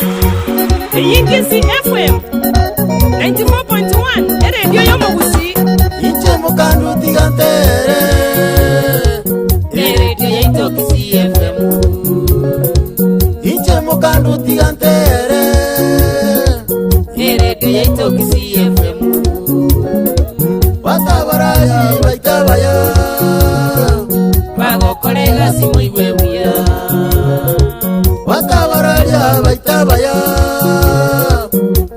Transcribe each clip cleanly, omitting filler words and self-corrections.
Eyinki FM 94.1 eredio y'omogusii. Inche mokandu tiga ntere. Eredio yaito Kisii FM. Inche mokandu tiga ntere. Eredio yaito Kisii FM. Batabaraya baitabaya. Bagokora egasi moigwe buya. Batabaraya baitabaya.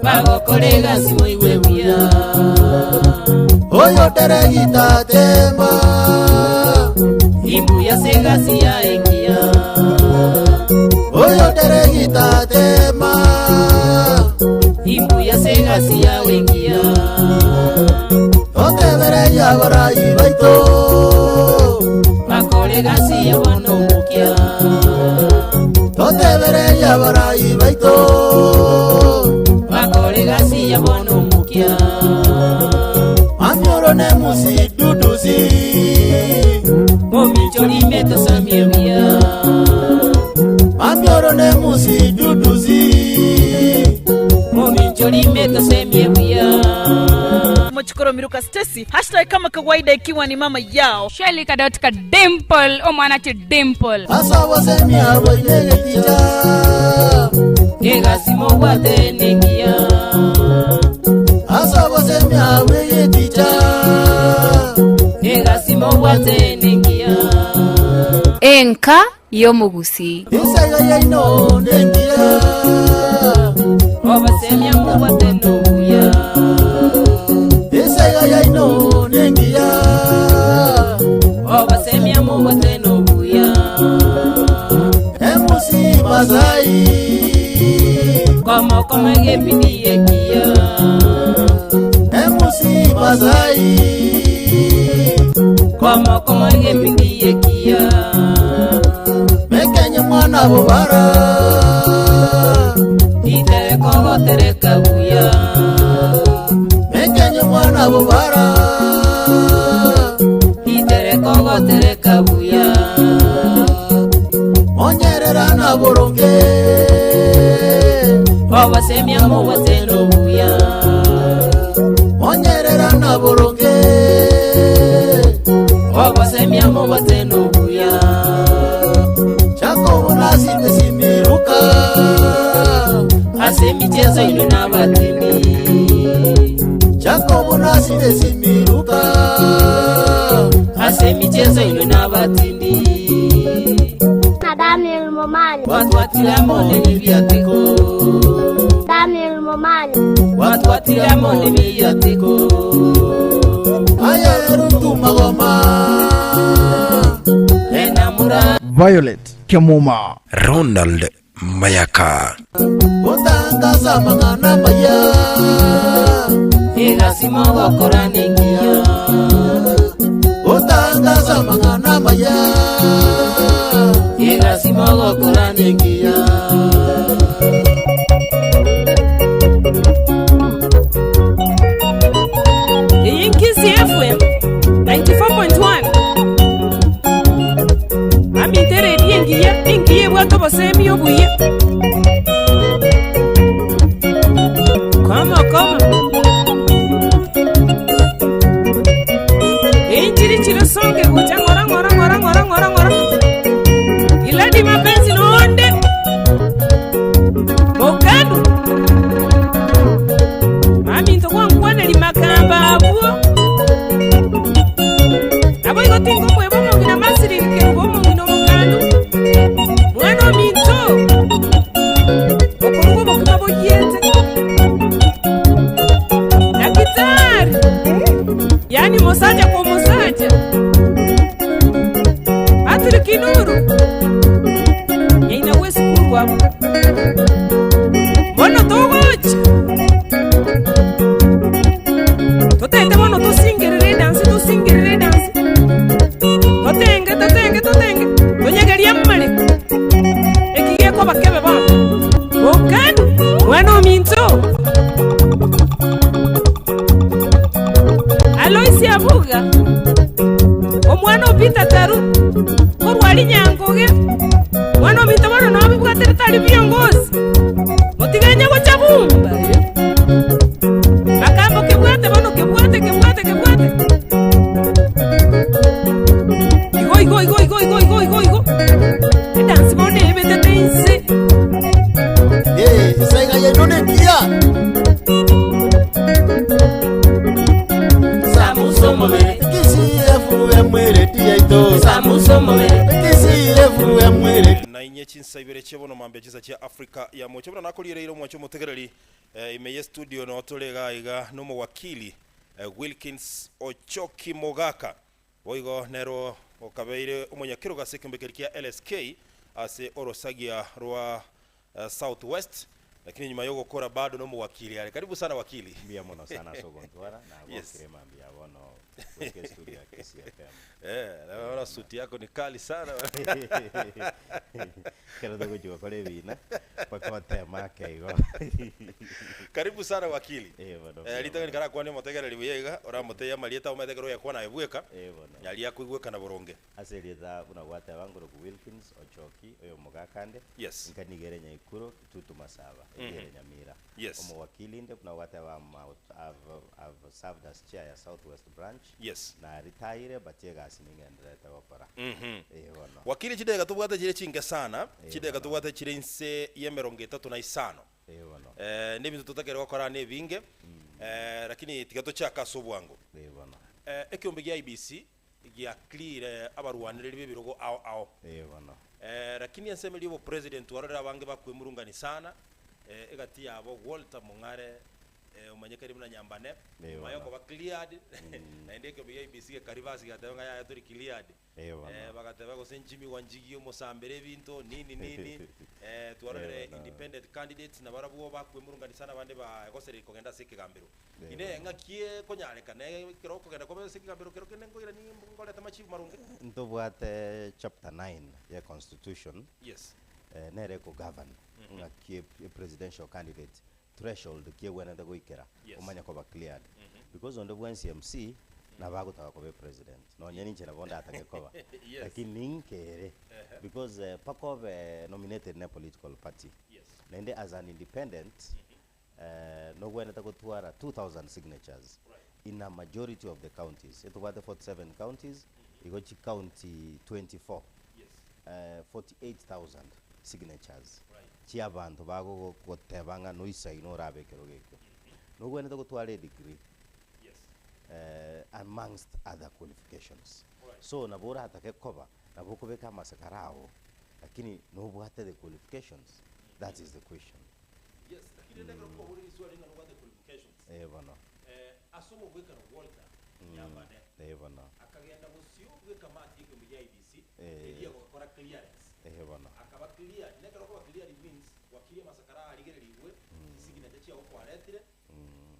Bagokora egasi moigwe buya. Oyo teregita tema. Imbuya se egasi yaye engiya. Oyo teregita tema. Imbuya se egasi yawe engiya. Totebereria abarai baito. Bakore egasi yabo nomokia. Totebereria abarai baito. Bakore egasi yabo nomokia. Mamioro ne musi dudusi. Momichori metosamie buya. Mamioro ne musi dudusi. Momichori metosemie buya. Mochikoro Miruka Stacy hashtag kama kawaida ikiwa ni mama yao Shelly Kadotka Dimple omwana chi Dimple. Asabasemia bainegeticha. Egasi mobwate nengiya. Asabasemia bwegeticha. Egasi mobwate nengiya. Enka y'omogusii. Isaga yaino nengiya. Obasemia mobwate nobuya. Isaga yaino nengiya. Obasemia mobwate nobuya. Emusi masai. Komo koma gebidi ekiya. Emusi masai. Komo koma gebidi ekiya. Mekenye mwana bobara. Itereko gotereka buya. Mekenye mwana bobara. Itereko gotereka buya. Onyerera na boronge. Obasemia mobwate nobuya. Onyerera na boronge. Obasemia mobwate nobuya. Jacobo nasinde simiruka. Ase emichezo ino n'abatemi. Jacobo nasinde simiruka. Ase emichezo ino n'abatindi. Na Daniel Momani. Watwatiramo n'ebibyatiko. Daniel Momani. Watwatiramo n'ebibyatiko. Ayeru tumagoma. Enamura Violet Kemuma. Ronald Mayaka. Utangaza mang'ana maya. egasi mogokora nengiya. Utangaza mang'ana maya. Egasi mogokora nengiya. Eyinki FM 94.1 Aminte redio engiya engiya ebwate obosemi obuya koma koma einchiri chiro songe gocha ng'ora ng'ora ng'ora ng'ora ng'ora ng'ora iladi mapenzi nonde mokandu maminto gwankwaneri makamba abwo nabo igo tingo mweba omong'ina masiriri kerubo omong'ina omokandu mwana ominto okoruga obokima boyete dakitari yani musaja kwa musaja Patrick Nuru yaina wesukuru wabo bono togocha totete bono tosingerere edansi tosingerere edansi totenge totenge totenge tonyegeria mmare ekigeko bakebe bono okani mwana ominto Aloisi Abuga omwana opita taru korwari nyangoge mwana ominto bono nobibwatire tari viongozi. yaino nengiya. Samusa omobere. Kisii FM eredi yaito. Samusa omobere. Kisii FM eredi. Nainye chinsa ibere chia bono mambia chinsa chia Africa ya mocha buna nakoriereire omwancho omotegereri eh, ime ye studio noo tore iga iga nomowakili eh, Wilkins Ochoki Mogaka Boigo nero okabeire omonyakerogo ase ekeombe keria kia LSK ase orosagia rwa South West, lakini nyuma yogokora bado nomowakili are. Karibu sana wakili. Mbuya mono sana ase ogontwara, nagokire Yes. mambia bono goika estudio ya Kisii FM. Eh, naona suti yako ni kali sana. Ekero togochia gokora ebina, mpaka otema ake igo. Karibu sana wakili. Eh, bono, Eh, mbuya ritang'ani mono. karakwane omotegereri buya iga, oramotebie amarieta omanyete ekero oyakwana aye bweka, Eh, bono. nyaria akoigwekana boronge. Ase erieta buna gwateba ngoroku Wilkins Ochoki oyo omogakande, Yes. inka nigo ere Nyaikuro, Kitutu Masaba, eria ere Nyamira. Yes. Omowakili inde buna gwateba I'm out, I've, I've served as chair ya South West Branch. Yes. Naritayire but egasi ningendererete gokora. Ee bono. Wakili chidageka tobwate chire chinke sana, Ee chidageka bono. tobwate chire inse y'emerongo etato na isano. Ee bono. Eh, nebinto totakere gokora nebinge, eh, lakini tiga tochake ase obwango. Ee bono. Eh, ekeombe gia IEBC giacleare abarwanereri b'ebirogo ao ao. Ee bono. Eh, lakini ensemo eria y'obopresident twarorire abange bakwemurungani sana, eh, egati yabo Walter Mong'are eh, omanyekani buna Nyambane, Ee nyuma bono. yokoba cleared, naende ekeombe gia IEBC gekaribasi gegateba ng'a yaya tori cleared. Ee bono. Eh, bagateba gose Jimmy Wanjigi omosambere ebinto nini nini, eh, twarorire Ee bono. independent candidates nabarabwo bakwemurungani sana abande bagosereiri kogenda ase ekegambero. Ee Inee bono. ng'aki ekonyarekana ekero okogenda kobe ase ekegambero kero kende nkoirani ngorete amachibu maronge? Ntobwate chapter 9 ye constitution Yes. eh, nere ekogovern ng'aki e- presidential candidate threshold ki egwenerete goikera Yes. omanye koba cleared because onde bwensi MC nabo agotaka koba epresident nonye ninche nabo ndatake koba Yes. lakini ninkere because eh, mpaka obe nominated na political party Yes. naende as an independent eh, nogwenerete gotwara 2000 signatures in a majority of the counties etobwate 47 counties igo chicounty 24 Yes. eh, 48000 signatures Right. chia abanto bagogoteba ng'a noisaine orabe ekerogo ekio nogwenerete gotwara edegree Yes. eh, amongst other qualifications Right. so nabo oratake koba nabo okobeka amasakara ao lakini nobwate the qualifications that is the question Yes, lakini rende ekero kwabora riswali ng'a nobwate qualifications. eh bono Eh, ase omobwekano Walter Nyambane eh bono akagenda bosio bw'ekamati y'ekeombe gia IEBC Eh. eria gokora clearance eh bono akaba cleared nekero okoba cleared it means wakirie amasakara arigererigwe chisignature chiago kwaretire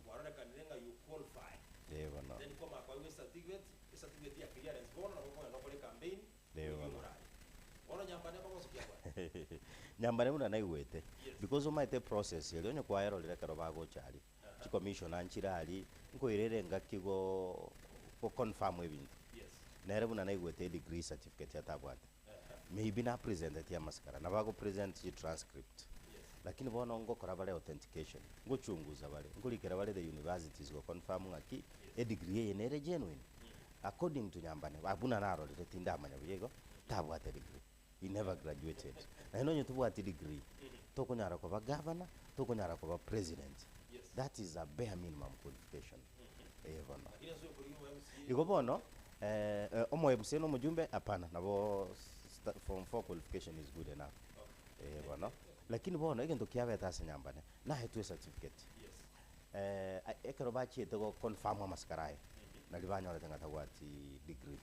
kwarorekanire ng'a you qualify eh bono then kwamanya koegwa ecertificate ecertificate ya clearance bono nabo okogenda okore campaign Eh, oyio bono. orare bono Nyambane bagosokia bwana Nyambane buna naigwete Yes. because omaete process eria onye kwaerorire ekero bagocha aria chicommissioner nchire aria nkoirere engaki go go confirm ebinto yes nere buna naigwete edegree certificate atabwate maybe na presenteti amasikara nabo ago present chitranscript lakini bono ngokora bare authentication ngochunguza bare nkorikera bare the universities go confirm ng'aki edegree eye nere genuine according to Nyambane ba buna narorire tindamanya buya igo tabwate degree he never graduated naende onye tobwati degree tokonyara koba governor tokonyara koba president Yes. that is a bare minimum qualification eh bono lakini ase okorigwa omo MCA igo bono eh, eh, omo MCA na omojumbe hapana nabo form 4 qualification is good enough eh bono lakini bono egento kiabete ase Nyambane naetwe ecertificate yes eh, ekero bachiete go confirm amasikara aya nari banyorete ng'a tabwati degree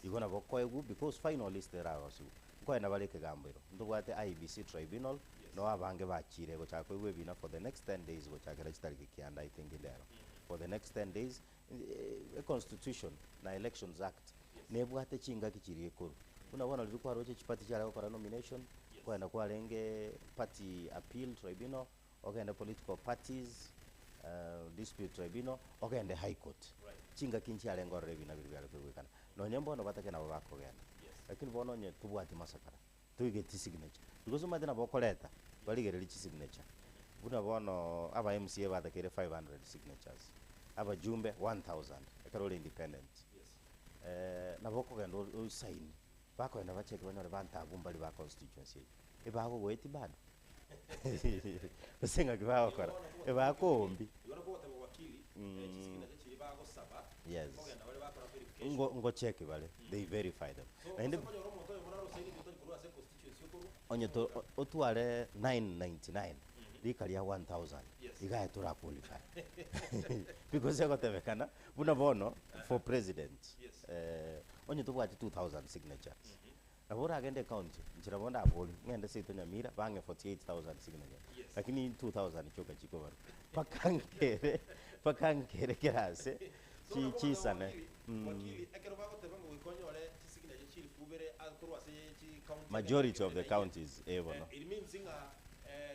igo nabo koegwa because final list erarosiwa nkoenda bare ekegambero ntobwate IEBC tribunal no abange bachire gochaka koigwa ebina for the next 10 days gochakera chitariki kianda I think ndero for the next 10 days eh, constitution na elections act nebwate chingaki chiri ekoro buna bono riria kwaroche chipati chiare gokora nomination kwenda kwarenge party appeal tribunal ogende political parties dispute tribunal ogende high court chingaki nchiarenge ororo ebina biria biare koigwekana nonye mbono batake nabo bakogenda lakini bono onye tobwati masakara toigeti signature because omanyete nabo okoreta barigereria chisignature buna bono aba MCA batakeire 500 signatures abajumbe 1000 ekero ore independent eh, nabo okogenda osaini bakogenda bacheke banyore banto abwo mbari ba constituency eywo ebagogoeti bado. Gose ng'aki bagokora? Ebakoombi. Igo nabo ogoteba wakili, chisignature chiria bagosaba, Yes. nkogenda bare bakora verification. Ngo ngocheki bare, they verify them. So, Naende gose okonyora omonto oyomo naro osaineti otari korwa ase econstituency okorwa, onye to otware 999 rika ria 1000 Yes. iga aye tora qualify because egotebekana buna bono for president Yes. onye tobwati 2000 signatures Nabo oragende ecounty, inche nabo ndaborie, ng'ende seito Nyamira, bang'e 48,000 signatures, Yes. lakini 2,000 chioka chikobarwa. Mpaka nkere, mpaka nkere kera ase, So chi nabo ogoteba chisane. wakili, wakili, ekero bagoteba ng'a goika onyore chisignature chilifu ibere a korwa ase chicounty Majority of the nainye, counties, eh bono. it means ng'a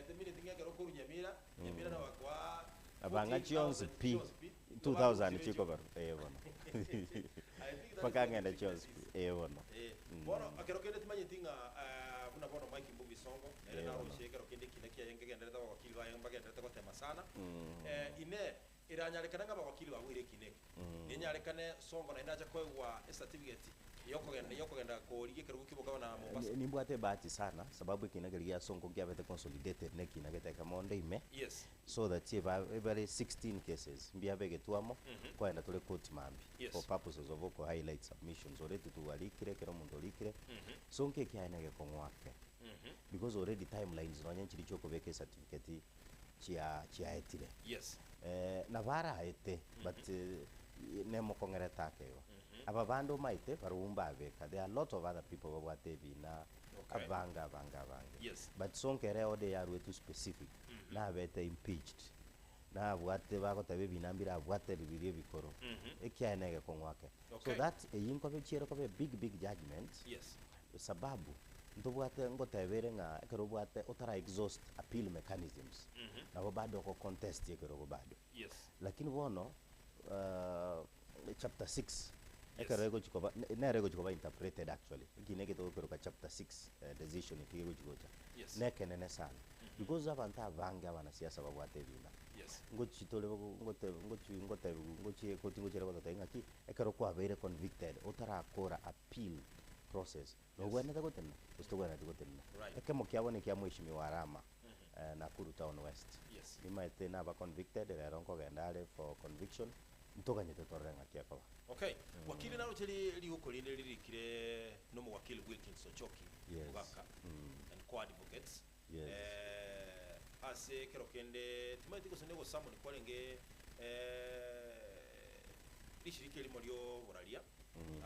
temineti ng'a ekero okorwa Nyamira, Nyamira nabo bakoa Abang'a chionsi 48,000 pi, chionsi pi, 2,000 chikobarwa, eh bono. I think that is Mpaka what ng'ende the chionsi weakness pi, is. eh bono. Bono ekero kende timanyeti ng'a buna bono Mike Mbuvi Sonko, nere Eh, bono. naroche ekero kende ekina kiaye nkegenderete abawakili baye mbagenderete gotema sana. Inee, eranyarekane ng'a abawakili baboire ekina eke? Nenyarekane Sonko naende ache koegwa ecertificate yokogenda yokogenda korigia ekerogo kia obogavana Mombasa? Nimbwate ebahati sana sababu ekina keria gia Sonko nkiabete consolidated na ekina gete ekemo onde ime. Yes. So that eba ebare 16 cases mbiabegetwe amo, nkoenda tore court mambia Yes. for purposes of oko highlight submissions already twarikire ekero omonto orikire, so nki ekiaye na egekong'u ake because already timelines nonye nchiri chia okobeka ecertificate chia chiaetire. Yes. Nabo araete but nemokong'erete ake igo. Aba bande omaete barobwo mbabeka, there are a lot of other people babwate ebina Okay. abange abange abange. Yes. But sonko ere order yaruetwe specific, nabete impeached, nabwate bagoteba ebina mbire abwate ribiria ebikoro, ekiaye na egekong'u ake. So Okay. that eyio nkobe chiere kobe big big judgment, Yes. sababu ntobwate ngoteba ere ng'a ekero obwate otara exhaust appeal mechanisms, nabo bado oko contest ekerogo bado. Yes. Lakini bono chapter 6 ekero egochi koba nere egochi koba interpreted actually, ekina eke togokeroka chapter 6 decision eke gegochi gocha, Yes. nekenene sana because abanto abange abanasiasa babwate ebina. Yes. Ngochi tore ngote ngochi ngotebiwu ngochi ekoti ngochiere gototebia ng'aki, ekero kwabeire convicted otarakora appeal process, nobwenerete gotenena gose tobwenereti gotenena. Right. Ekemo kiabo na ekia mweshimiwa Arama Nakuru Town West. Yes. Nimaete naba convicted, rero nkogenda are for conviction, ntoganyete torore ng'aki ekoba. Okay. Wakili naroche ri rigoko rinde ririkire na omowakili Wilkins Ochoki Yes. Mogaka and co-advocates. Yes. Ase ekero kende timanyeti gose negosummon kwarenge rishirika erimo rioboraria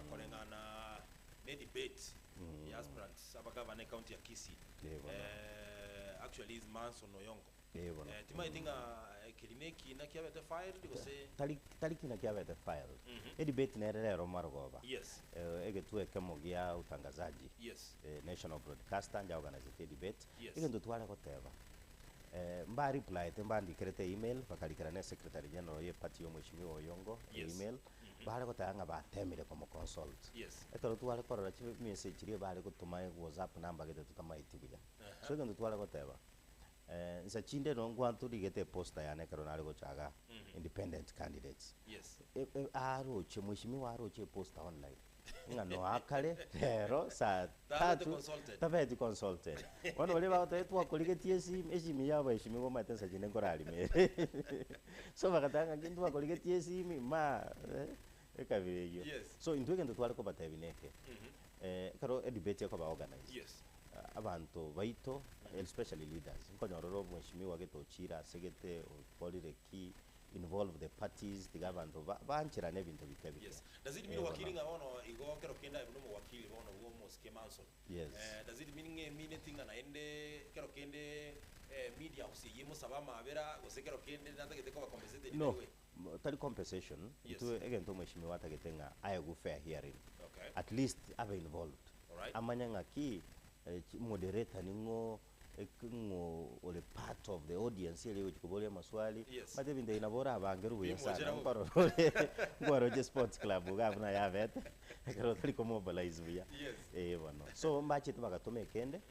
koreng'ana ne debate ya aspirants abagavana ecounty ya Kisii. Eh, bono. Actually is Manson Oyongo. Eh, bono. Timanyeti ng'a keri ne ekina kiabete filed gose Tari tari kina kiabete filed. Edebate nere rero marogoba. Yes. Egetuo ekemo gia utangazaji. Yes. National broadcaster nja organizete edebate. Yes. Egento tware goteba, mba replyete mbandikerete email bakarikera ne secretary general ye party ya omweshimiwa Oyongo Yes. email, bare goteba ng'a batemire komo consult. Yes. Ekero tware korora chi message chiria bare gotoma whatsapp number gete totamaeti buya. So egento tware goteba, nsa chinde no nkwantorigete eposter yane ekero nare gochaga independent candidates. Yes. Aroche mweshimiwa aroche eposter online ng'a noakare rero saa Tabete tatu consulted. tabeti consulted. Bono baria bagoteba twakorigetie esimi esimi ya abaeshimiwa omanyete nsa chinde nkorarimere. So bagateba ng'a ki ntwakorigetie esimi ma ekabira eyio. Yes. So intwe egento tware kobatebia neke, ekero edebate ekoba organized, Yes. abanto baito especially leaders, nkonyora ore omweshimiwa gete ochire ase gete okorire ki, involve the parties tiga abanto baancherane ebinto bike bike. Yes. Does it mean wakili ng'a bono igo kero kende aye buna omowakili bono bwa omosike Manson? Yes. Does it mean ng'a emineti ng'a naende kero kende media house eyio emosabe amabera gose kero kende natagete koba compensated in No, any way? tari compensation, Yes. intwe egento omweshimiwa atagete ng'a aegwe fair hearing. Okay. At least abe involved. Alright. Amanye ng'aki moderator ning'o ng'o ore part of the audience ere egochi koboria amaswali. Yes. Omanyete ebinto ebi nabo orabangerwe buya sana Bimochera bobe. nkorora ore nkwaroche sports club iga buna yabete ekero otari komobilize buya. Yes. Eh bono. So mbachete bagatoma ekende,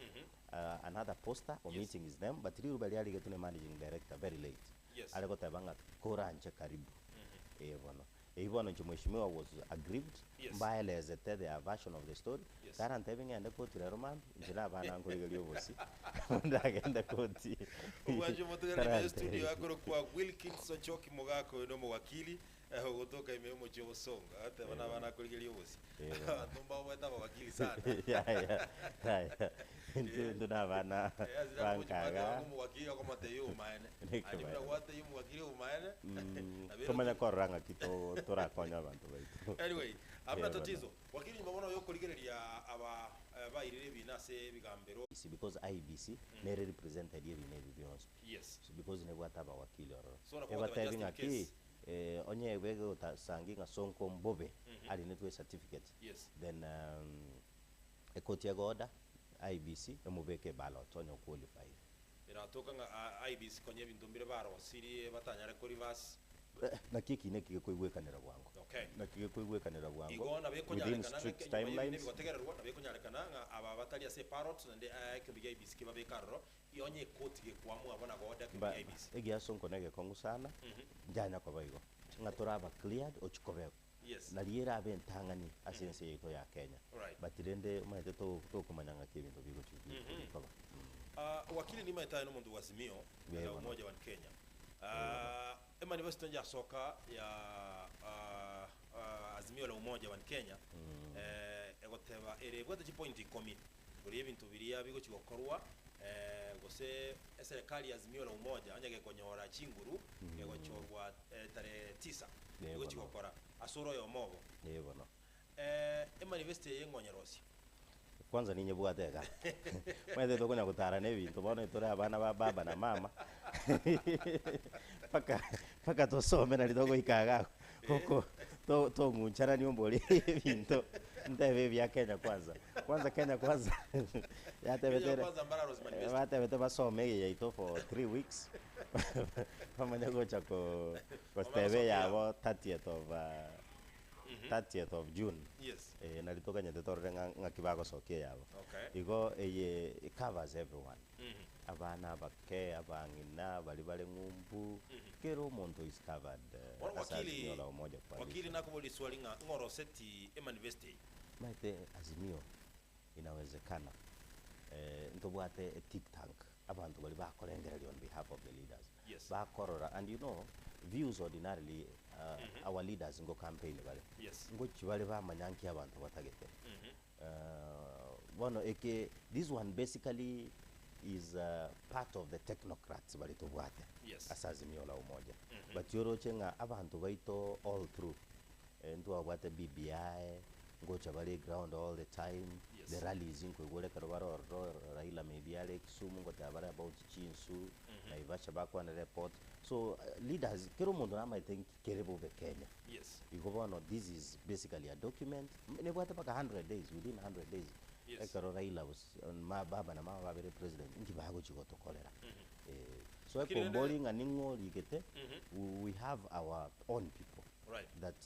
another poster omitting his name, but riruba riarigetwe na managing director very late. Yes. Are goteba ng'a koranche karibu. Eh bono. Eywo bono inche mheshimiwa was aggrieved, Yes. mbaelezete their version of the story, Yes. tarantebie ng'ende koti rero mambia, inche na abana nkorigeria obosie, ndagende koti. Obwanche omotegereri ime studio Tarantebie. akorokwa Wilkins Ochoki Mogaka oyo nomowakili eh, ogotoka ime omochie obosongo agateba na abana akorigeria obosie Eh, abanto mbabwate abawakili sana Yaya, yaya. Intwe intwe na abana Eh, ase bankaga. omowakili akomotebia obomaene Neke Andi buna maene. gwatebia omowakili obomaene nabere Tomanya korora ng'aki to- torakonya abanto baito. Anyway, hamna Eh, bana. tatizo. Wakili nyuma bono yokorigereria aba eh, bairire ebina ase ebigambero. Because IEBC nere represented ebina ebi bionsi. Yes. So because nebwate abawakili ororo. So nakobwate Ebatebi just in ng'aki case. eh, onye begotasangi ng'a sonko mbobe arinetwe certificate. Yes. Then ekoti egoda IEBC emobeke ballot onye qualify. Eratoka ng'a ah, IEBC konya ebinto mbire barosirie batanyare ko reverse. Eh, naki eki neki gekoigwekanera bwango. Okay. Naki gekoigwekanera bwango Igo within nabekonyarekana strict timelines. bigotegererwa nabekonyarekana ng'a aba batari ase parrot naende eh, ekintu gia IEBC kebabeka aroro ionye ekoti gekwamua bona goda ekintu Ba- gia IEBC. egiasonko negekongu sana njanya koba igo ng'a toraba cleared ochikobekwa Yes. nari erabe entang'ani ase ense yaito ya Kenya Right. but rende omanyete to- tokomanya ng'aki ebinto bigochi bikoba Wakili ni maitayo nomuntu wa Azimio Yeah, la bwana. Umoja wa Kenya. Emanifesto njasoka ya Azimio la Umoja wa Kenya egoteba ere bwate chipoint ikomi buri ebintu biria bigochi gokorwa gose eserikali ya Azimio la Umoja onye gekonyora chinguru gegochorwa tarehe 9 Yeah, bigochi bwana. gokora asoro yomobo Eh, bono emanifesto eye ng'onyerosia kwanza ninye bwate iga omanyete tokonya gotara na ebinto bono tore abana ba baba na mama mpaka mpaka tosome nari togoika iga goko to- tong'unchanani ombori ebinto ntebe ebya Kenya kwanza kwanza Kenya kwanza yatebete Kenya Kwanza mbararosi manifesto. batebete basome eye yaito for 3 weeks bamanye gocha ko gotebe yabo 30th of 30th of June. Yes. Eh, nari tokanyete torore ng'a ng'aki bagosokia yabo. Okay. Igo eye it covers everyone. Abana abake, abang'ina, bari bare ng'umbu, kera omonto is covered Bono ase wakili Azimio la Umoja wakili Coalition. nakobori swali ng'a ng'oroseti emanifesto eye. Maete Azimio inawezekana ntobwate a think tank abanto bari bakorengereria on behalf of the leaders bakorora and you know views ordinarily our leaders ngo campaign bare ngochi bare bamanya nki abanto batagete. Bono eke this one basically is part of the technocrats bari tobwate ase Azimio la Umoja but yoroche ng'a abanto baito all through ntwabwate BBI ngocha bare ground all the time. The rallies nkoigure ekero bare ororo Raila maybe are Kisumu ngoteba bare about chinsu Naivasha bakwanere port so leaders kera omonto namaete nki kere bobe Kenya. Igo bono this is basically a document nebwate mpaka 100 days within 100 days ekero Raila was ma baba na mama babere president nki bagochi gotokorera. So Lakini rende ekombori ng'a ning'o origete we have our own people that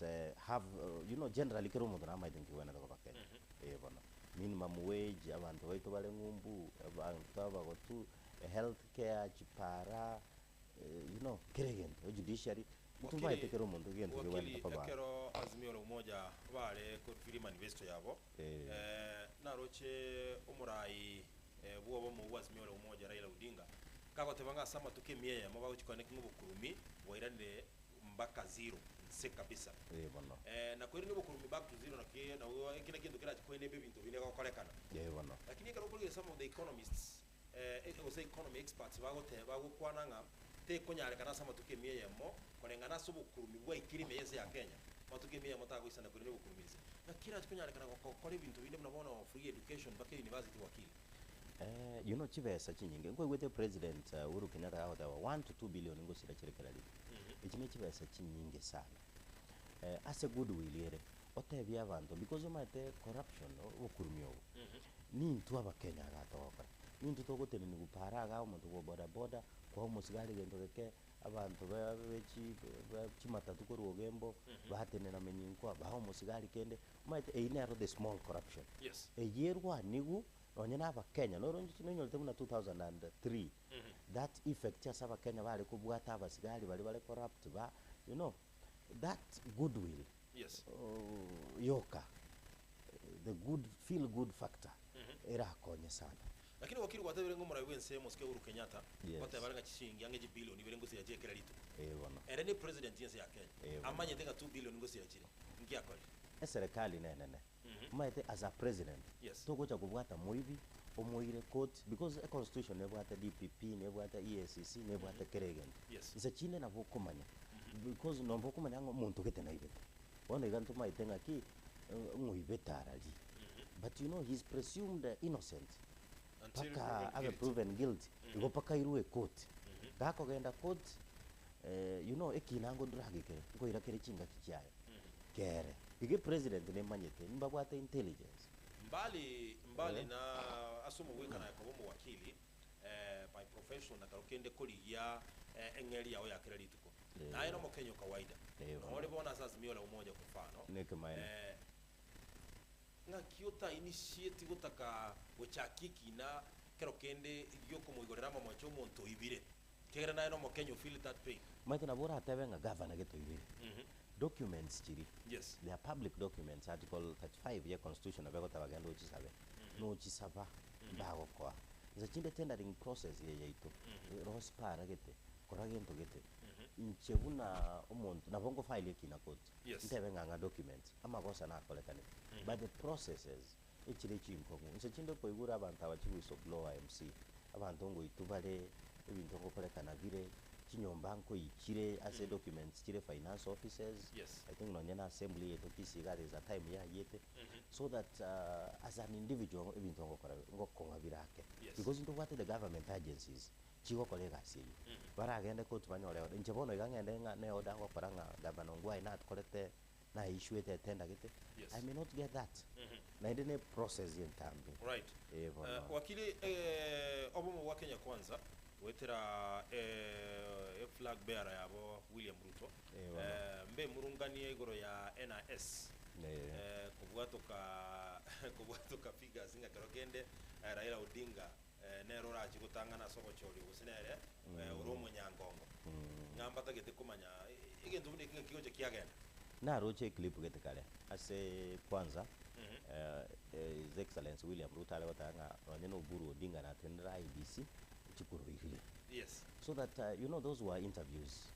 have you know generally kera omonto namaete nki bwenerete koba Kenya. Eh bono minimum wage abanto baito bare ng'umbu abanto abagotu health care chipara you know kera egento judiciary ntomaete kera omonto egento wakili kebwenerete koba. Ekero Azimio la Umoja bare kotwira manifesto yabo naroche omorai bwobo bwa Azimio la Umoja Raila Odinga kagoteba ng'a ase amatuko emia eyemo bagochikwana ng'a obokurumi bwairanire mpaka zero nse kabisa. Eh, bono. Nakweri ni obokurumi back to zero naki nabo ekina kinto kerachikwene ebe ebinto bine gokorekana. Eh, bono. Lakini ekero okorigereria some of the economists gose economy experts bagoteba bagokwana ng'a tekonyarekana ase amatuko emia eyemo koreng'ana ase obokurumi bwaikire ime y'ense ya Kenya amatuko emia eyemo tagoisana kore na obokurumi nse naki erachikonyarekana gokora ebinto binde buna bono free education mpaka university wakili. You know chibesa chinyinge nkoigwete president Uhuru Kenyatta agoteba 1 to 2 billion ngosira chire kera rituko echi ne chibesa chinyinge sana ase goodwill ere otebie abanto because omanyete corruption obokurumi obo nintwe abakenya iga togokora nintwe togotenenia gopara iga omonto bwa bodaboda kwa omosigari gento geke abanto ba bechi ba chimatatu korwa ogembo batenena menyinkwa baa omosigari kende omanyete eywo nero the small corruption eywo erwaniwu nonye na abakenya noro nonyorete buna 2003 that effect ase abakenya bare kobwata abasigari baria bare corrupt ba you know. That goodwill Yes. yoka, the good feel good factor erakonye sana. Lakini wakili gwatebire ng'a omorai bw'ense omosike Uhuru Kenyatta Yes. goteba are ng'a chishilingi ang'e chibilioni ibere ngosira chire kera rituko. Eh bono. Ere ne president y'ense ya Kenya. Eh bono. Amanyete ng'a 2 billion ngosira chire. Nki akorire? Eserekari nenene. Omanyete as a president Yes. togocha kobwata moibi omoire court because econstitution nebwate DPP, nebwate EACC, nebwate kera egento. Yes. Inse chinde nabo okomanya because nomba okomanya ng'a omonto gete naibete. Bono iga ntomaete ng'aki ng'oibete arari but you know he is presumed innocent Until mpaka proven abe guilty. proven guilty igo mpaka airwe court. Gakogenda court you know ekina ngodragi kere nkoira kere chingaki chiaye kere. Iga epresident nemanyete mbabwate intelligence. Mbali mbali na ase omogwekano aye koba omowakili eh, by profession na kero kende korigia eh, eng'eri yao ya kera rituko. Naye na omokenya o kawaida. Eh, bono. Nore bono ase Azimio la Umoja kwa mfano. Nekemaene. Eh, ng'aki otainitiate gotaka gochakia ekina kero kende giokomoigorera amamocho omonto oibire. Ekiagera naye na omokenya o feel that pain. Omanyete nabo oratebe ng'a gavana gete oibire. Documents chiria, Yes. they are public documents, article 35 ye constitution nabo egoteba genda ochisabe. Nochisaba, mbagokoa. Inse chinde tendering process eye yaito, rosi para gete, kora gento gete. Inche buna omonto, nabo ngo file ekina court, Yes. ntebe ng'a ng'a documents, amagosa nakorekanete. But the processes, echire chinkong'u. Inse chinde koigure abanto aba chi whistle blower MC, abanto ngoitwa bare, ebinto ngokorekana bire, chinyomba nkoichire ase documents chire finance offices, Yes. I think nonye na assembly yaito Kisii iga there is a time yayiete, so that as an individual ebinto ngokora ngokong'a bire ake. Yes. Because ntobwate the government agencies chigokora egasi eyio, baragende court banyore order. Inche bono iga ng'ende ng'a ne order ngokora ng'a Gavana Ongwae nakorete naissuete etender gete, Yes. I may not get that. Naende ne process entambe. Right. Eh, bono. Eh, wakili eh, obomo bwa Kenya Kwanza goetera eh, eflag bearer yabo William Ruto Eh, bono. eh, mbe murunganie igoro ya NIS Eh. eh, kobwatoka kobwatoka figures ng'a kero kende eh, Raila Odinga eh, nere orachi gotang'ana ase obochori gose nere eh, ore omonyangongo ng'a mbatagete komanya eh, egento buna eki ng'a kigocha kiagenda. Naroche eclip gete kare ase Kwanza eh, His Excellency William Ruto are goteba ng'a nonye na Oburu Odinga natenenere IEBC chikuroirire. Yes. So that you know those were interviews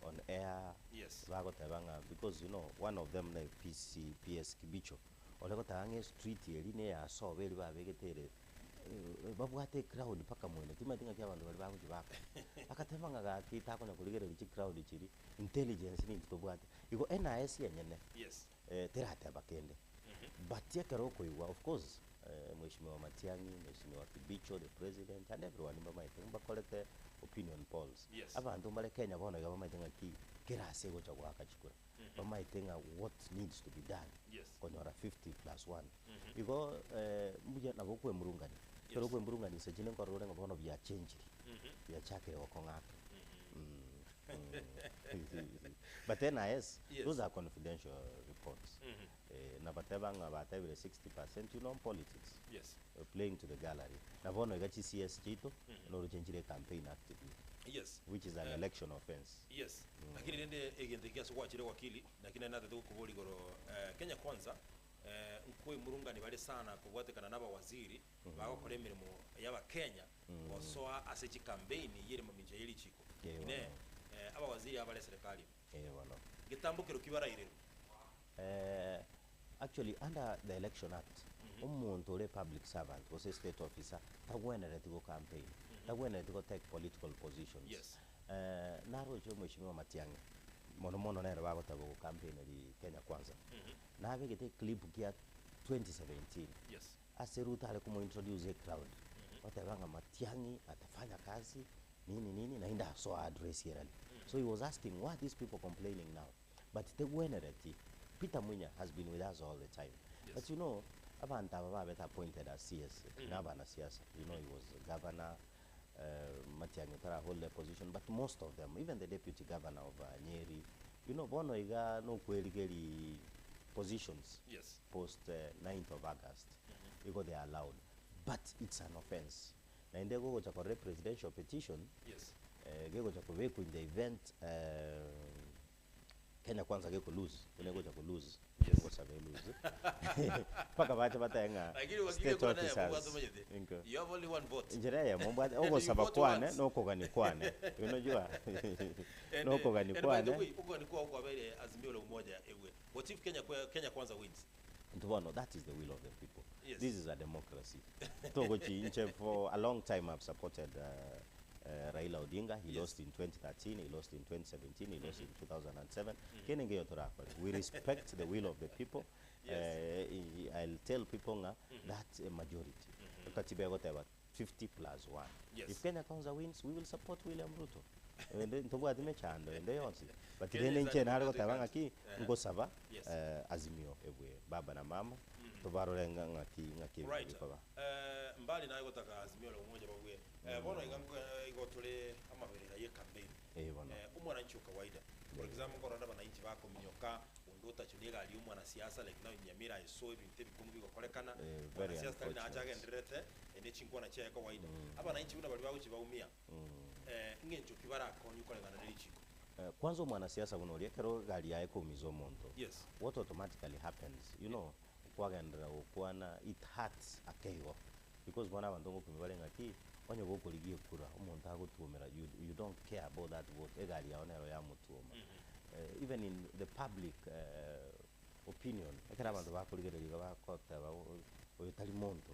on air Yes. bagoteba ng'a because you know one of them ne PC PS Kibicho ore goteba ng'a estreet eri ne ya sobo eri babegete ere babwate ecrowd mpaka mwene timanyeti ng'aki abanto baria bagochia bakora. Agateba ng'a gaki takonya korigereria chicrowd chiria intelligence ninki tobwate. Igo NIS enyene Yes. terateba kende but ekero okoigwa of course Mheshimiwa Matiang'i, Mheshimiwa Kibicho, the president and everyone mbamaete mbakorete opinion polls. Yes. Abanto mbare Kenya bono iga bamaete ng'aki kera ase egocha goaka chikura. Bamaete ng'a what needs to be done Yes. konyora 50 plus one. Igo mbuya nabo okwemurungania. Ekero Yes. okwemurungania inse chinde nkorora ore ng'a bono biachenchiri, biachakire gokong'a ake. But NIS, Yes. those are confidential reports. Nabateba ng'a batebire 60%, you know politics. Yes. Playing to the gallery. Na bono iga chi CS chiaito, noroche nchire campaign actively. Yes. Which is an election offense. Yes. Lakini rende egento eke ase gwachire wakili, lakini nari natete gokoboria igoro Kenya Kwanza nkoimurungani bare sana kobwatekana na abawaziri bagokora emeremo ya abakenya gosoa ase chikampeini yere mamincha ye richiko. Eh, Ine bono. abawaziri abare eserekari ime. Eh, bono. Getambokero ki barairerwe? Actually under the election act omonto ore public servant gose state officer tagwenereti go campaign, tagwenereti go take political positions. Yes. Naroche Mheshimiwa Matiang'i mono mono nere bagoteba go campaign Kenya Kwanza. Nabegete eclip kia 2017 Yes. ase Ruto are komointroduce ecrowd oteba ng'a Matiang'i atafanya kazi nini nini naende asoa address erali. So he was asking why are these people complaining now? But tegwenereti Peter Munya has been with us all the time. Yes. But you know, abantu aba babete appointed as CS, na abanasiasa. You know, he was governor, Matiang'i tara hold the position, but most of them, even the deputy governor of Nyeri, you know, bono iga no kwerigeri positions Yes. post 9th of August. Igo they are allowed. But it's an offense. Naende gogocha korora presidential petition, Yes. gegocha kobekwa in the event Kenya Kwanza geko lose, buna egocha ko lose, gosaba e lose, mpaka bache batebe ng'a Lakini wakili state ekura naye officers. mbwate omanyete. Inko. You have only one vote. Enchera eyemo mbwate, And you ogosaba vote kwane once. na okogania kwane, unajua And, na okogania and by the kwane. way, okogania kwao kwabeire Azimio la Umoja egwe. What if Kenya, Kenya Kwanza wins? Intwe bono that is the will of the people. Yes. This is a democracy. Togochi inche for a long time I've supported Raila Odinga. He lost in 2013, he lost in 2017, he lost in 2007. Kende ngeyo torakore. We respect the will of the people. I'll tell people ng'a that's a majority. Katiba egoteba 50 plus 1. If Kenya Kwanza wins, we will support William Ruto. Ende ntobwati mechando ende yonsi. But Kenya rende is a inche nare democratic goteba country. ng'aki ngosaba Azimio ebwe baba na mama tobarore ng'a ng'aki ng'aki bikoba. Mbali naye gotaka Azimio la Umoja babue. Bono iga igo tore amaberera ye campaign. Eh, bono. Omwananchi o kawaida. For example, nkorora abananchi bakominyoka onde otachwa na egari ya omwanasiasa like now in Nyamira I saw ebinto ebikong'u bigokorekana. Eh, very Mwanasiasa tari nache unfortunate. agendererete ne chinkwana chiaye kawaida. Abananchi buna baria bagochi baumia. Ng'encho ki barakonye koreng'ana ne richiko? Kwanza omwanasiasa buna oria ekero egari yaye ekoumiza omonto, Yes. what automatically happens, you know, kwagenderera gokwana, it hurts ake igo. Because bono abanto ngopimia bare ng'aki, onye gokorigia ekura, omonto agotuomera, you, you don't care about that vote, egari yao nero yamotuoma. Even in the public opinion, ekero abanto bakorigereria iga bagoteba oyo tari monto,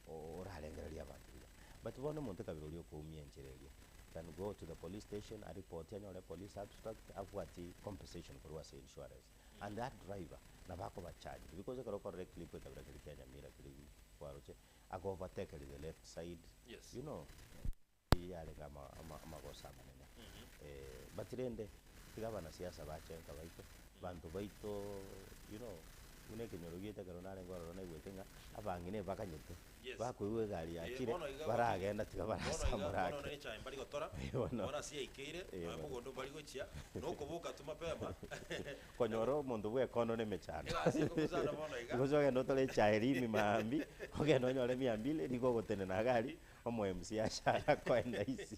orarengereria abanto buya. But bono omonto ekabira oria okoumia enchera eria, can go to the police station, areport anyore police abstract, abwati compensation korwa ase insurance. And that driver, nabo akoba charged, because ekero okorora eclip ekabira keria kia Nyamira keria kwaroche, ago overtake the left side, you know, yarenge amagoso amanene. But rende, tiga abanasiasa bache nka baito, banto baito, you know, buna ekenyoro giaito ekero narenge ororo naigwete ng'a abang'ina ebakanyete, bakoigwa egari yachire, Bono iga baragenda tiga bono iga barasamora bono ake. nechae mbari gotora, Bono. bono ase yaikeire, nonya Bono. mogondo mbari gochia, nokoboka tu mapema. Konyora omonto bwa ekondo na emechando. Egasi ekogusana bono iga. Gose ogende otore echae rimi maambia, ogende onyore mia mbili, nigo ogotenena iga aria, omo MC ashara koenda isi.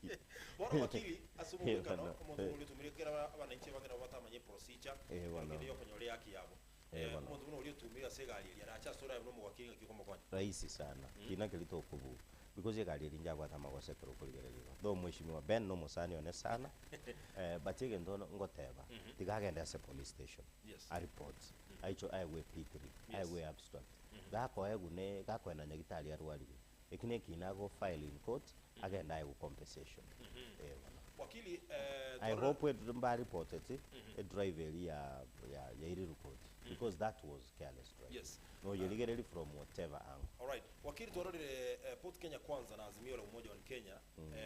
Bono wakili, ase omogwekano, Bono. omonto buna oria otumire ekero abananchi abange nabo batamanye procedure, Eh, bono. ekero yokonyora ehaki yabo. Eh, bono. Omonto buna oria otumire ase egari eria, nache ase orabe buna omowakili ng'aki okomokonya. Rahisi sana, kina keria tokobua, because egari eria njabwate amagoso ekero okorigereria igo. Though mheshimiwa Ben na omosani one sana, but egento ngoteba, tiga agende ase police station, areport, aicho aegwe P3, aegwe abstract. Gakoegwa ne gakoenda nyagitari arwarigwe, eki na ekina ago file in court, agende aegwe compensation. Eh, bono. Wakili, I twarora hope mbareporteti edrive eria ya ya yairiru court because that was careless driving. Noyerigereri from whatever angle. Alright. Wakili twarorire Port Kenya Kwanza na Azimio la Umoja wa Kenya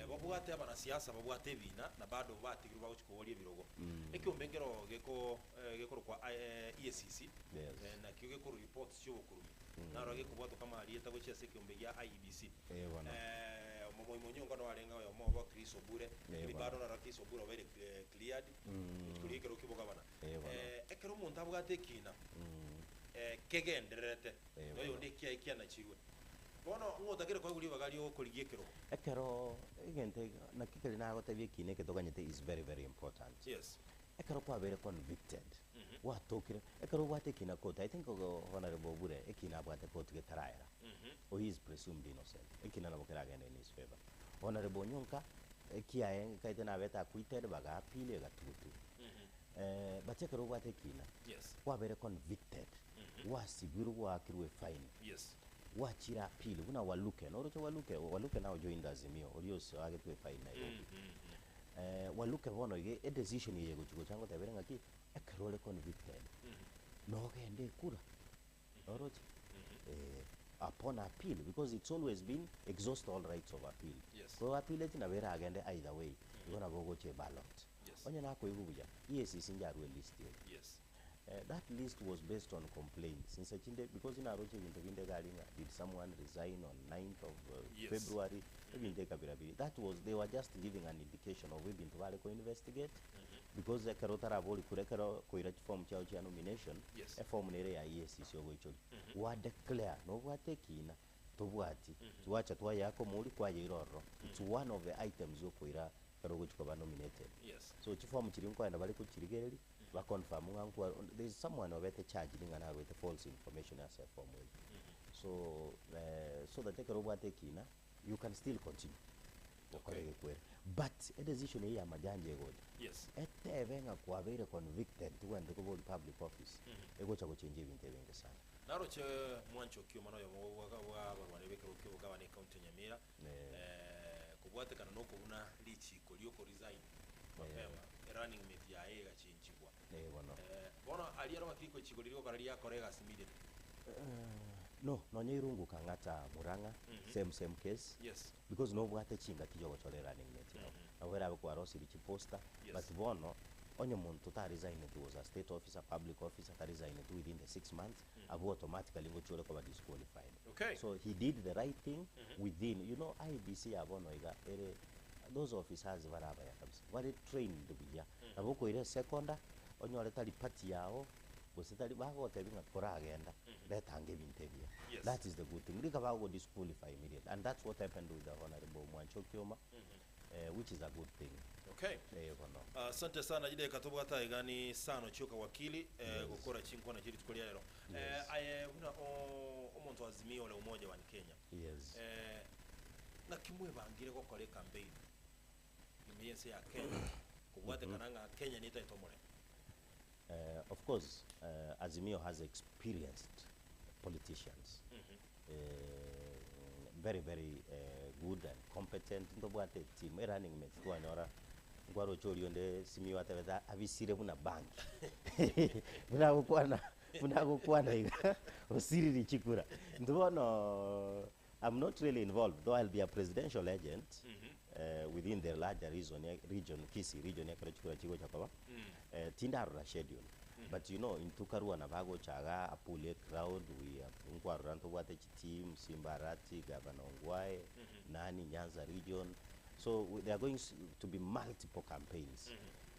babwate abanasiasa babwate ebina na bado batigirwe bagochi koboria ebirogo. Ekiombe nkero geko gekorokwa EACC nakio gekoru reports chiobokurumi. Naro gekobwatwa kama arieta gochia ase ekiombe gia IEBC. Eh, bono. Omomoima onyonga no arenge oyomo obo Chris Obure. Eh, Lakini bono. bado naro Chris Obure obeire cleared. Gochia ekero kia obogabana. Eh, bono. Ekero omonto abwate ekina kegendererete Eh, noyo bono. onde ekiaye kianachirwe. Bono ng'otakire koigwa ribaga riokorigia ekerogo. Ekero egento naki keri nagotebia ekina eke toganyete is very very important. Ekero kwabere convicted, gwatokire, ekero obwate ekina court, I think Honorable Obure ekina abwate court getaraera. Or he is presumed innocent. Ekina nabo keragende in his favor. Honorable Onyonka, ekiaye nkaete nabete acquitted, baga appeal egatugutu. But ekero obwate ekina, kwabere convicted, gwasibirwe gwaakirwe efine, gwachire appeal, buna Waluke, noroche Waluke, Waluke now joined Azimio, oria ose agetwe efine Nairobi. Waluke bono iga edecision eye gochi gocha ngotebere ng'aki, ekero ore convicted, nogende ekura, noroche? Upon appeal, because it's always been exhaust all rights of appeal. Ko appeal eti nabo eragende either way, igo nabo ogocha eballot. Onye nakoigwa buya, EACC njarwe list eye. That list was based on complaints. Inse chinde, because naroche ebinto binde gari ng'a did someone resign on 9th of February, ebinto ekabira biri. That was, they were just giving an indication of ebinto bare ko investigate, because ekero otarabori kura ekero koira chiform chiao chia nomination, eform nere ya EACC ogoichoria. Wa declare, nobwate ekina, tobwati, twacha twayaka omori kwayeira ororo. It's one of the items yokoira Ekero ogochia koba nominated. Yes. So chiform chiria nkoenda bare kochirigereria, ba confirm ng'a nkwa there is someone obete charged ng'a narwete false information ase eform eyio. So so that ekero obwate ekina, you can still continue gokora Okay. egekwere. But edecision eyio ya amajanja egocha, Yes. etebe ng'a kwabeire convicted togwenerete koboria public office, egocha gochengia ebinto ebinge sana. Naroche mwancho Okioma noyomo bwa bwa abarwani b'ekerogo ki'obogabana ekaunti ya Nyamira, kobwatekana nokobuna richiko ri'oko resign mapema, erunning mate yaye egachenchigwa. Bono. Bono aria aro ng'aki richiko riria rigokora riakora egasi immediately? No, nonya Irungu Kang'ata Murang'a, same same case. Yes. Because nobwate chingaki chiogochora erunning mate yao. Nabo erabe kwarosirie chiposter, Yes. but bono onye omonto taresigneti was a state officer, public officer, taresigneti within the 6 months, abwo automatically ngochia ore koba disqualified. So he did the right thing within, you know IEBC ya bono iga ere those officers bare abaya kabisa, bare trained buya. Nabo okoira esekonda, onyore tari party yao, gose tari bagogotebia ng'a koragenda, retanga ebinto ebiya. That is the good thing. Rika bagogo disqualify immediately and that's what happened with the Honorable Mwancha Okioma, which is a good thing. Okay. Eh, bono. Asante sana chidakika tobwate aiga ni sano chioka wakili gokora chinkwana chie rituko ria rero. Aye buna omonto Azimio la Umoja One Kenya. Naki mwebangire gokora ecampaign ime y'ense ya Kenya kobwatekana ng'a Kenya netaete omorembe? Of course, Azimio has experienced politicians. Very, very good and competent. Ntobwate team, e running mate twanyora nkwaroche oria onde Simiyu atebete abisire buna bangi. Buna agokwana buna agokwana iga osiriri chikura. Intwe bono I'm not really involved, though I'll be a presidential agent within the larger region, Kisii region ekero chikura chigocha koba. Tindarora schedule. But you know, intwe karua nabo agocha iga apule crowd, we have nkwarora ntobwate chiteam, Simba Arati, Governor Ongwae, nani Nyanza region. So there are going to be multiple campaigns.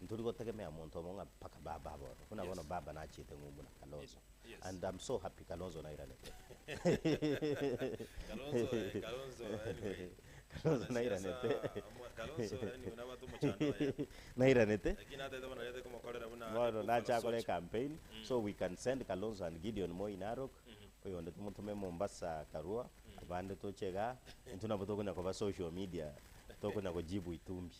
Ntori gotegemea monto omo ng'a mpaka baba bono. Buna bono baba nachiete ng'umbu na Kalonzo. And I'm so happy Kalonzo nairanete. Kalonzo, Kalonzo, anyway. Kalonzo nairanete. Kalonzo, anyway, nabwate omochando oye. Nairanete. Lakini atete bono arete komokorera buna Bono Buffalo nachakore Soldier. campaign so we can send Kalonzo and Gideon Moi Narok oyonde tumutume Mombasa Karua abande tochega intwe nabo tokonya koba social media tokonya kujibu itumbi.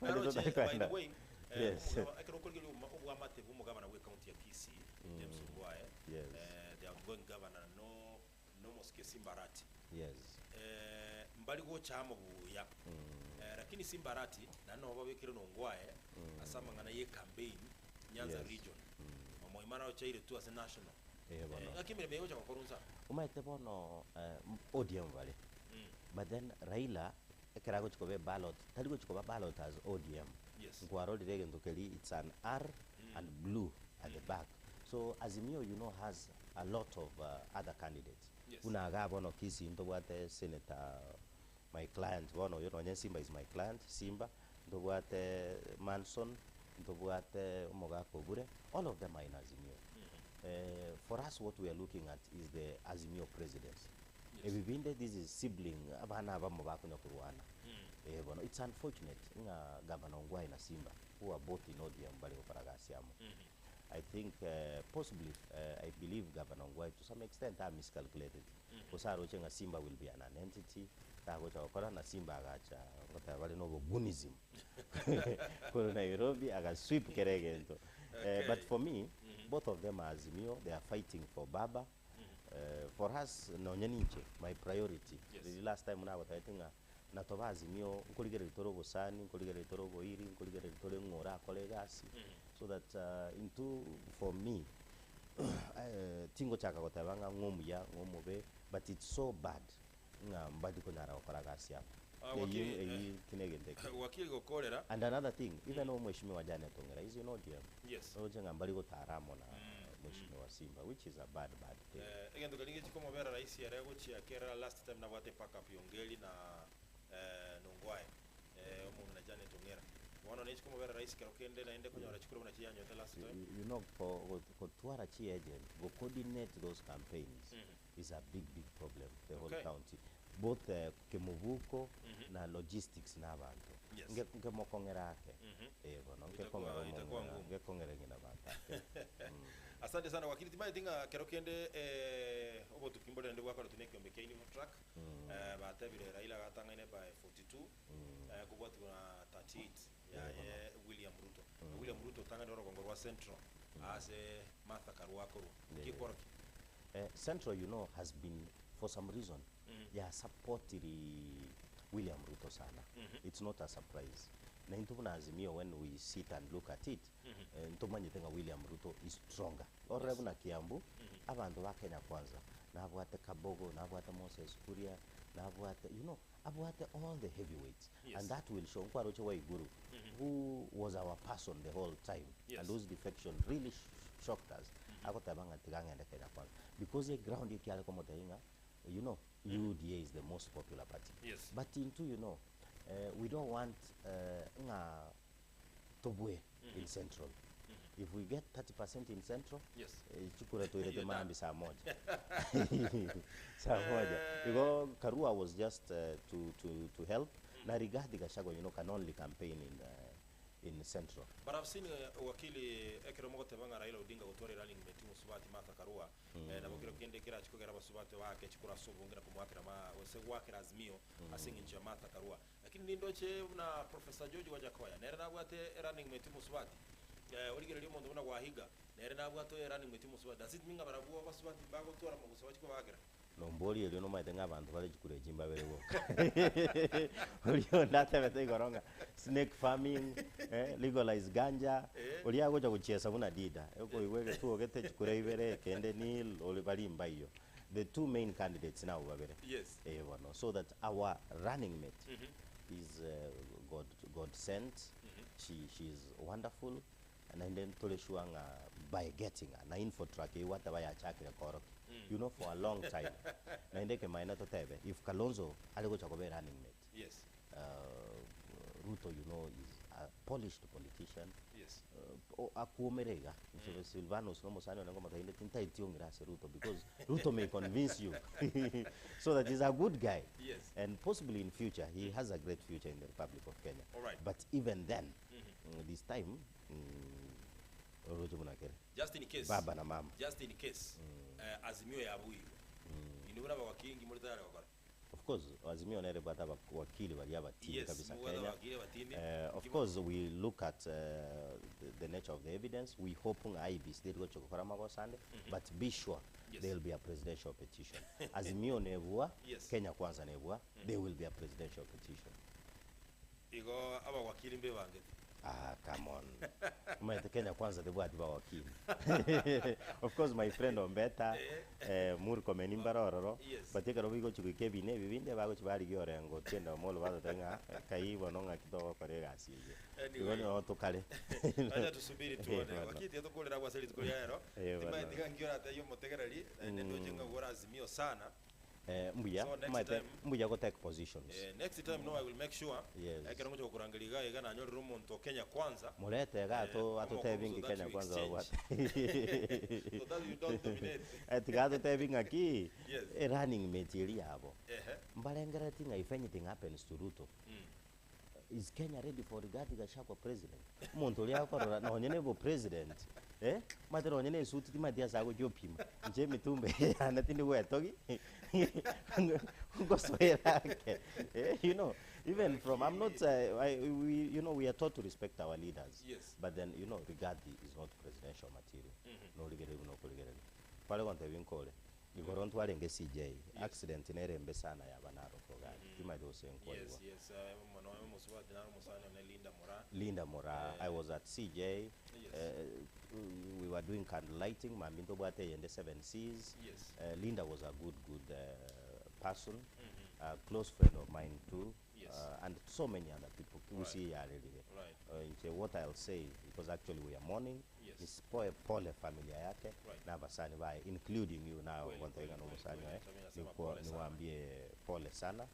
Bande Naroche, by the totakwenda. way, ekero okorigereria obwamate bwa omogabana bwa ekaunti ya Kisii, James Ongwae, the outgoing governor no mosike Simba Arati. Mbari gocha amo buya. Lakini Simba Arati naende nabo babekire na Ongwae ase amang'ana ye campaign Nyanza region. Omoima naroche tu ase national. Eh, bono. Ng'aki emeremo egocha gokorwa nsa? Omanyete bono ODM bare but then Raila ekero agochi koba eballot tari gochi koba ballot as ODM. Nkwarorire egento keri it's an R and blue at the back. So Azimio has a lot of other candidates. Buna iga bono Kisii ntobwate senator my client bono oyo nonye Simba is my client Simba ntobwate Manson ntobwate omogaka Obure all of them are in Azimio. For us what we are looking at is the Azimio presidency. Ebi binde this is sibling abana abamo bakonya korwana. Bono it's unfortunate ng'a Governor Ongwae na Simba who are both in ODM bari gokora gasi amo. I think possibly I believe Governor Ongwae to some extent are miscalculated. Gose aroche ng'a Simba will be an entity tagocha gokora na Simba agacha ngoteba bare na obogunism korwa Nairobi agasweep kera egento. But for me, both of them are Azimio, they are fighting for Baba. For us, nonye ninche, my priority. The last time nagotebete ng'a natoba Azimio nkorigereria tore obosani, nkorigereria tore oboiri, nkorigereria tore ng'a orakore egasi so that into for me tingochaka goteba ng'a ng'omuya ng'omobe but it's so bad ng'a mbadi konyara gokora gasi abo. Ah, wakili, Eyio kine egento ekio. Wakili gokorera. And another thing, even though Mheshimiwa Janet Ong'era is in ODM, oroche ng'a mbari gotara amo na Mheshimiwa Simba, which is a bad, bad thing. Egento keria gechikomobera rahisi ere gochia kera last time nabwate backup yongeri na nongwae omong'ina na Janet Ong'era bono nechikomobera rahisi kero kende naende konyora chikura buna chiyanyoete last time. You know, kotwara chi agent, go coordinate those campaigns is a big, big problem, the whole county. Both kemobuko na logistics na abanto. Yes. Nge nkemokong'era ake. Eh bono Itakuwa nkekong'era itakuwa omong'ina ngumu. nkekong'era ng'ina banto ake. Asante sana wakili timaeti ng'a kero kende eh, obotuki mbore naende bwakoretwe na ekiombe kia Infotrak eh, batebire Raila agatang'aine by 42 eh, kobwatigwa na 38 yaye William Ruto. Na William Ruto otang'anire orogongo rwa Central ase Martha Karua akorwa. Nki ekworokia? Eh, Central you know has been for some reason yasupportiri William Ruto sana. It's not a surprise. Na intwe buna Azimio when we sit and look at it, eh, ntomanyete ng'a William Ruto is stronger. Orore buna Kiambu, abanto ba Kenya Kwanza, nabwate Kabogo, nabwate Moses Kuria, nabwate you know, abwate all the heavyweights. Yes. And that will show. Nkwaroche Waiguru, who was our person the whole time, Yes. and whose defection really shocked us. Agoteba ng'a tiga ng'ende Kenya Kwanza. Because eground ekiare komotebia ng'a, you know, UDA is the most popular party. Yes. But into, you know, we don't want ng'a tobwe in Central. If we get 30% in Central, Yes. chikura toirete You're done. maambi saa moja. Saa moja. Because Karua was just to help. Na Rigathi Gachagua, you know, can only campaign in Central. But I've seen wakili ekero mogoteba ng'a Raila Odinga gotwara running mate Musubati Martha Karua nabo kero kende kerachi kogera abasubati bake chikura ase obonge na komoakera ma gose goakera Azimio ase eng'encho ya Martha Karua. Lakini nindoche buna Professor George Wajackoyah nere nabwate running mate Musubati origereria omonto buna Gwahiga nere nabwate running mate Musubati. Does it mean ng'a barabwo abasubati bagotwara moguso bachie kobakera? Nombori erio nomaete ng'a abanto bare chikura echi mbabere boka. Oria onde atebete igoro ng'a snake farming, eh, legalize ganja, oria agocha gochiesa buna dida, okoigwa egetuo gete chikura ibere, ekende nil, ore bari mbaiyo. The two main candidates nabo babere. Yes. Eh, bono. So that our running mate is God, God sent. She is wonderful. Naende ntore sure ng'a by getting her, na Infotrak eywo ataba yachakire korokia. You know, for a long time. Naende ekemaene totebe, if Kalonzo are gocha koba running mate, Yes. Ruto, you know, is a polished politician. Yes. Akuomere iga. So Silvanus no mosani onengo matainde tintaiti ong'ira ase Ruto because Ruto may convince you. So that he's a good guy. Yes. And possibly in future, he has a great future in the Republic of Kenya. All right. But even then, this time, Oroche buna kere. Just in case. Baba na mama. Just in case. Azimio yabuirwe. Inwe buna abawakingi muri tayari gokora. Of course, Azimio nere bwata wakili baria batini Yes, kabisa mubwate Kenya. abakili abatini. Of Kimo- course, we look at the nature of the evidence. We hope ng'a IEBC did go to magosa ande, but be sure Yes. there will be a presidential petition. Azimio nebua, Yes. Kenya Kwanza nebua, there will be a presidential petition. Igo abawakili mbe bangete. Ah, come on. Umaete Kenya Kwanza tebwati bawakili. Of course, my friend Ombeta, Murkomen mbarororo, Yes. but ekero bigochi goika ebina ebi binde bagochi barigia orengo tienda omolo bagote ng'a kai bono ng'a kitogokora egasi eye. Anyway. Igo no tokare. Acha tusubiri tuone. Eh, bono. Wakili tiga tokorera agwo ase rituko ria rero. Eh, bono. Timaeti ng'a nki oratebie omotegereri, naende ndoche ng'a gora Azimio sana. Mbuya, So next maete, time- mbuya go take positions. Next time no I will make sure Yes. ekero ngocha gokorangeria iga iga nanyorire omonto Kenya Kwanza. Murete iga atotebi omokongo ng'i so that Kenya you Kwanza exchange. babwate. So that you don't dominate. Tiga atotebi ng'aki, Yes. running mate eri yabo. Ehe. Mbarengereti ng'a if anything happens to Ruto, is Kenya ready for Rigathi Gachagua president? Omonto oria akorora nonye nebo president, mate nonye ne esuti timati ase agochia opima. Inche emitumba yane tindi gwetogi, ngosoera ake. You know, even from, I'm not, I, we, you know, we are taught to respect our leaders. Yes. But then, you know, Rigathi is not presidential material. No rigereri, no kurigereri. Pale konte binkole. Igoro ntwarenge CJ, accident nerembe sana ya banaroko gani. Timati ose nkoiwa. Yes, yes, mwana wa Musubati na Musani na Linda Mora. Linda Mora. I was at CJ. Yes. We were doing candle lighting. Maminto Bwate and the 7 C's. Yes. Linda was a good, good person, a close friend of mine too. and so many other people Gusii yarerire. Inche what I'll say because actually we are mourning is poe pole familia yake na abasani baye including you now ogontebia ng'a nomosani oye nikwo niwaambie pole sana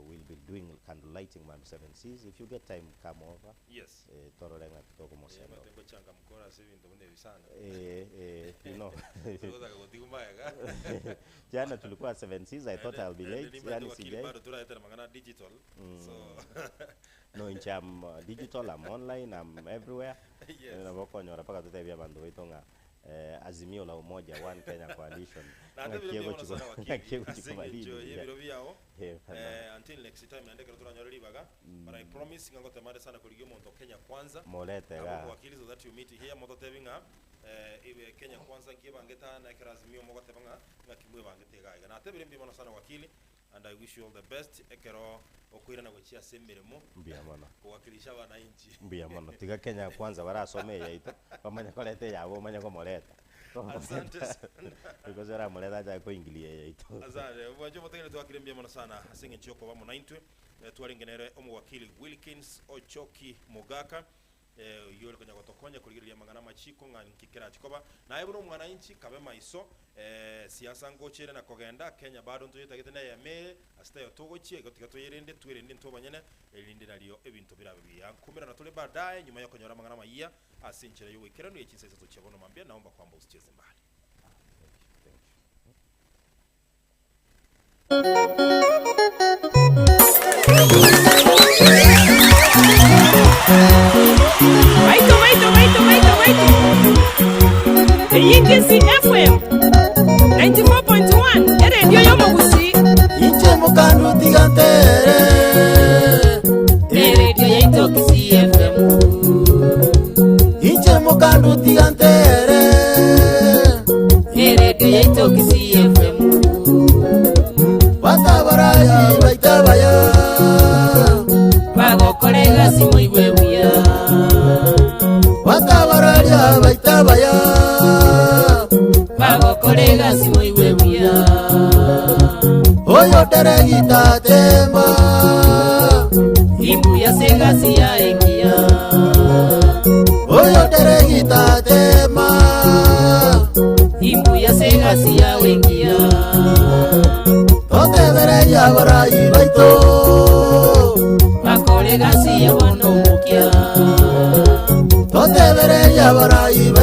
we'll be doing candle lighting mambia seven seas if you get time come over Yes. torore ng'aki tokomosenda Omanyete ngochangamka ase ebinto buna ebi sana. Eh, eh, you know. Togotaka gotigwa magega. Jana tulikuwa seven seas I thought I'll be Naende late nimanyete yani wakili sijai bado toraetera amang'ana digital. So No inche am digital, I'm online, I'm everywhere. Yes. Nabo okonyora mpaka totebie abanto baito ng'a Azimio la Umoja One Kenya Coalition Natebire ng'aki mbuya mono egochi sana ko- wakili ng'aki egochi ase eng'encho kobalidinga. y'ebiro biao. Eh, bana. Until next time naende ekero toranyore ribaga but I promise ng'a ngotemare sana korigia omonto o Kenya Kwanza Morete abo igaa. omowakili so that you meet here mototebi ng'a ibe Kenya Kwanza nki ebangete aa na ekero Azimio mogoteba ng'a ng'aki mwebangete igaa iga. Natebire mbuya mono sana wakili And I wish you all the best ekero okoirana gochia ase emeremo Mbuya mono. kowakilisha abananchi. Mbuya mono. Tiga Kenya kwanza barasome eyaito, bamanye koreta eyabo omanye komoreta. Asante sana. Because oramorete achake koingilia eyaito. Asante. Mwanche omotegereri twakire mbuya mono sana ase eng'encho yokoba amo naintwe. Twarenge nere omowakili Wilkins Ochoki Mogaka. Oyio ore konya gotokonya korigereria amang'ana 'amachiko ng'a nki kerache koba. Naye buna omwananchi, kabe maiso, siasa ngocha ere na kogenda, Kenya bado ntoyetagete neyemo ere, ase taiyo togochia, igo tiga toyerende, twerende intwe abanyene, erinde nario ebinto birabe buya. Nkomerana tore baadaye nyuma y'okonyora amang'ana amayia ase enchera y'ogoikeranu ye chinsa isato chia bono mambia, naomba kwamba usicheze mbali. Baito, baito, baito, baito, baito. Eyingisi FM 94.1 eredio y'omogusii. Inche mokandu tiga ntere. Eredio yaito Kisii FM. Inche mokandu tiga ntere. Eredio yaito Kisii FM. Batabaraya baitabaya. Bagokora egasi moigwe buya. Batabaraya baitabaya. Bagokora egasi moigwe buya. Oyo teregita temba. Imbuya se egasi yaye engiya. Oyo teregita tema. Imbuya se egasi yawe engiya. Totebereria abarai baito. Bakore egasi yabo nomokia. Totebereria abarai baito.